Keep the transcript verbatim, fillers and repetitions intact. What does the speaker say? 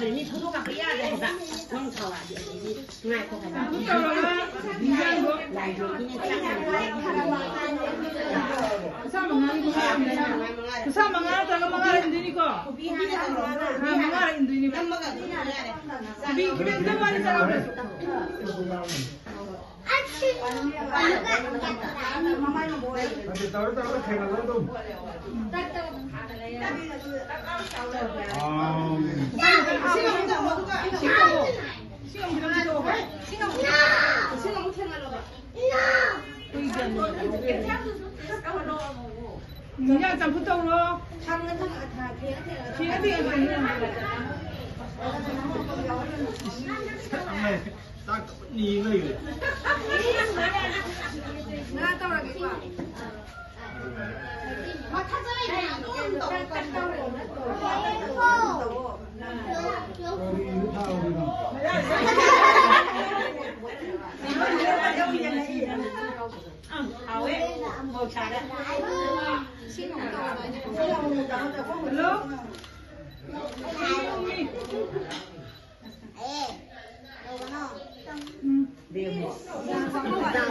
ꯃꯤ ꯊꯧꯗꯣꯛ ꯀꯥꯞꯄ ꯌꯥꯗꯦ ꯍꯥꯏꯕ꯫ ꯅꯪ ꯊꯧꯔꯛꯑꯗꯤ ꯑꯗꯩꯗꯤ ꯉꯥꯏꯈꯣ ꯍꯥꯏꯕ꯫ ꯂꯥꯏꯕ꯭ꯔꯦꯔꯤꯅ ꯆꯥꯛ ꯉꯥꯏꯕ꯫ ꯀꯨꯟꯊ꯭ꯔꯥ ꯃꯉꯥꯒꯤ ꯃꯉꯥ ꯍꯟꯗꯣꯏꯅꯤ꯫ ꯀꯨꯟꯊ꯭ꯔꯥ ꯃꯉꯥ ꯅꯠꯇ꯭ꯔꯒ ꯃꯉꯥ ꯍꯟꯗꯣꯏꯅꯤꯀꯣ꯫ ꯑꯥ, ꯃꯉꯥ ꯍꯟꯗꯣꯏꯅꯤ꯫ ꯅꯝꯃꯒ ꯑꯗꯨꯝ ꯌꯥꯔꯦ꯫ ꯕꯤ, ꯈꯤꯇꯪ ꯋꯥꯔꯤ ꯁꯥꯟꯅꯧ꯫ ꯅꯠꯇꯦ, ꯇꯧꯔ ꯇꯧꯔꯒ ꯊꯦꯡꯅꯕ ꯑꯗꯨꯝ꯫ ꯑꯥ꯫ ꯏꯟꯖꯥꯡ ꯆꯝꯐꯨꯠ ꯇꯧꯔꯣ꯫ ꯊꯦꯡꯉꯦ, ꯊꯦꯡꯉꯦ, ꯊꯦꯡꯉꯦ꯫ ꯆꯥꯛ ꯅꯤ ꯂꯩꯔꯦ꯫ ꯉꯥ ꯇꯧꯔꯒꯦꯀꯣ꯫ ꯍꯥꯎꯋꯦ, ꯃꯣꯔꯣꯛ ꯁꯥꯔꯦ꯫ ꯍꯜꯂꯣ꯫